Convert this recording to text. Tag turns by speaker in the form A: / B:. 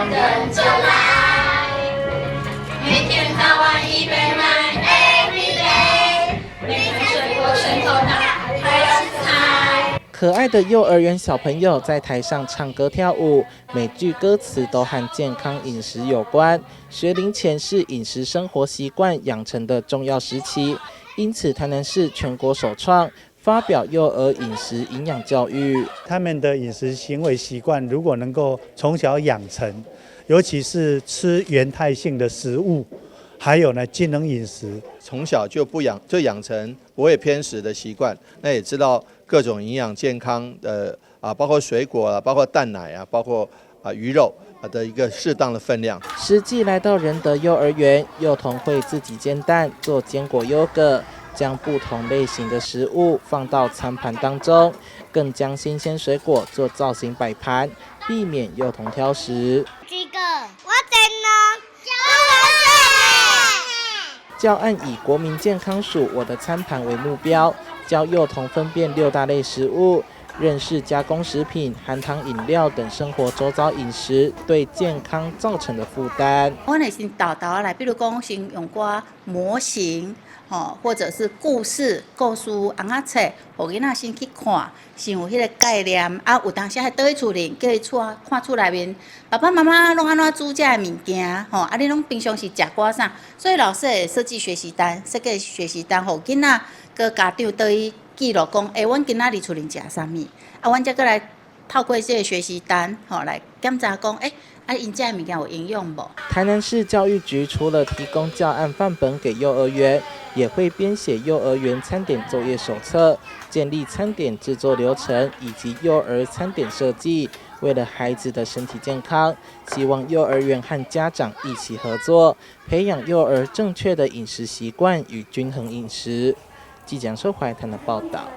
A: 跟著來。每天早晚一杯奶，every day。每天水果拳頭大，還要吃菜。
B: 可愛的幼兒園小朋友在台上唱歌跳舞，每句歌詞都和健康飲食有關。學齡前是飲食生活習慣養成的重要時期，因此台南市全國首創發表幼兒飲食營養教育。
C: 他們的飲食行為習慣如果能夠從小養成，尤其是吃原態性的食物，還有呢均衡飲食，
D: 從小就不養就養成不會偏食的習慣，那也知道各種營養健康的啊，包括水果啊，包括蛋奶啊，包括啊魚肉啊的一個適當的分量。
B: 實際來到仁德幼兒園，幼童會自己煎蛋、做堅果優格，將不同類型的食物放到餐盤當中，更將新鮮水果做造型擺盤，避免幼童挑食。
E: 這個我煎呢，
B: 教案以國民健康署我的餐盤為目標，教幼童分辨六大類食物，認識加工食品、含糖飲料等生活周遭飲食對健康造成的負擔。
F: 阮會先沓沓仔來，比如講先用寡模型，吼，或者是故事、故事尪仔冊，予囡仔先去看，先有彼个概念。啊，有當時還倒去厝裡，叫伊厝看厝內面，爸爸媽媽攏按怎煮這个物件，吼，啊，你攏平常時食寡啥？所以老師會設計學習單，設計學習單，予囡仔佮家長倒去記錄講，欸，阮今仔日厝裡食啥物？啊，阮才閣來透過這个學習單，吼，來檢查講，欸，啊，𪜶食的物件有營養無？
B: 台南市教育局除了提供教案範本給幼兒園，也會編寫幼兒園餐點作業手冊，建立餐點製作流程以及幼兒餐點設計。為了孩子的身體健康，希望幼兒園和家長一起合作，培養幼兒正確的飲食習慣與均衡飲食。記者蘇懷談的報道。